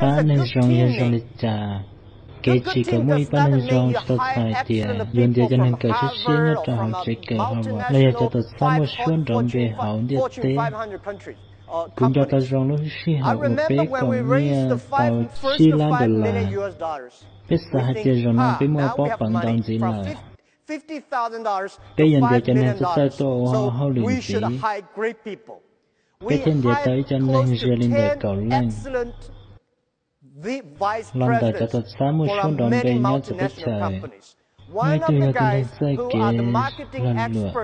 Pab neeg zoo yog zoo li cas? Kev tsim kom muaj ib pab neeg zoo tsis tau txhais tias yuav ntiav cov neeg kawm siab siab nyob rau hauv tsev kawm Harvard los yog cov tuam txhab muaj suab nrov npe hauv ntiaj teb. Kuv nco tau zoo lub sij hawm uas peb koom nyiaj tau tsib lab dollar. Peb xav hais tias zaum no peb muaj pob peev ntau ntxiv lawm. Peb yuav ntiav cov neeg txawj txawj tuaj ua hauj lwm ntxiv. Peb thiaj ntiav tau ib co neeg ze li ntawm kaum leej los ntawm cov tuam txhab muaj suab nrov npe nyob txawv teb chaws. Muaj ib tug yog tus neeg txawj kev lag luam,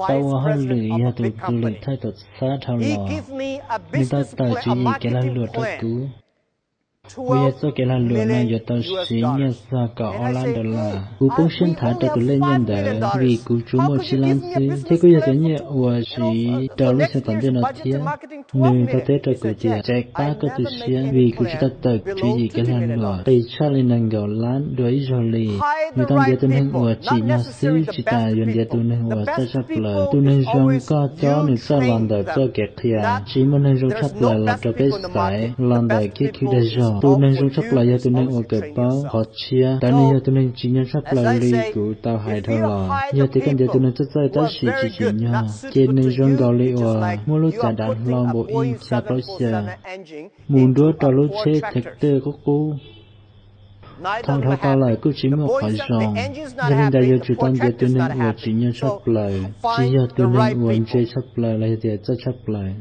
tau ua hauj lwm yog tus lwm thawj tuam txhab dhau los. Nws tau tawm tswv yim kev lag luam rau kuv, uas yog txoj kev lag luam no yuav tau siv nyiaj txog kaum ob lab dollar. Kuv poob siab nthav rau tus lej nyiaj ntawd vim kuv tsuas muaj tsib lab xwb, thiab kuj yog cov nyiaj uas siv rau lub xyoo tom ntej no thiab. Nws tau teb rau kuv tias, Tsam pab koj tu siab vim kuv tsis tau tawm tswv yim kev lag luam qis tshaj li nees nkaum lab dua ib zaug li. Nws tau ntiav tus neeg uas tsim nyog xwb tsis tas yuav ntiav tus neeg uas txawj tshaj plaws. Tus neeg zoo koj cob nws txawj los ntawm txoj kev qhia. Tsis muaj neeg zoo tshaj plaws los rau peb xaiv los ntawm kiab khw dag zog. Tus neeg zoo tshaj plaws yog tus neeg uas kawm paub qhov tshiab, ntawd nws yog tus neeg tsim nyog tshaj plaws li kuv tau hais dhau los. Yog tias koj ntiav tus neeg txawj txawj tab sis tsis tsim nyog, ces nws zoo nkaus li uas muab lub cav dav hlau npaum ib xya plaub xya mus nruab rau lub tsheb tractor qub qub. Thaum dhau tau lawm kuj tsis muaj qhov zoo. Yog li ntawd yuav tsum tau ntiav tus neeg uas tsim nyog tshaj plaws, tsis yog tus neeg uas ntse tshaj plaws los yog tias txawj tshaj plaws.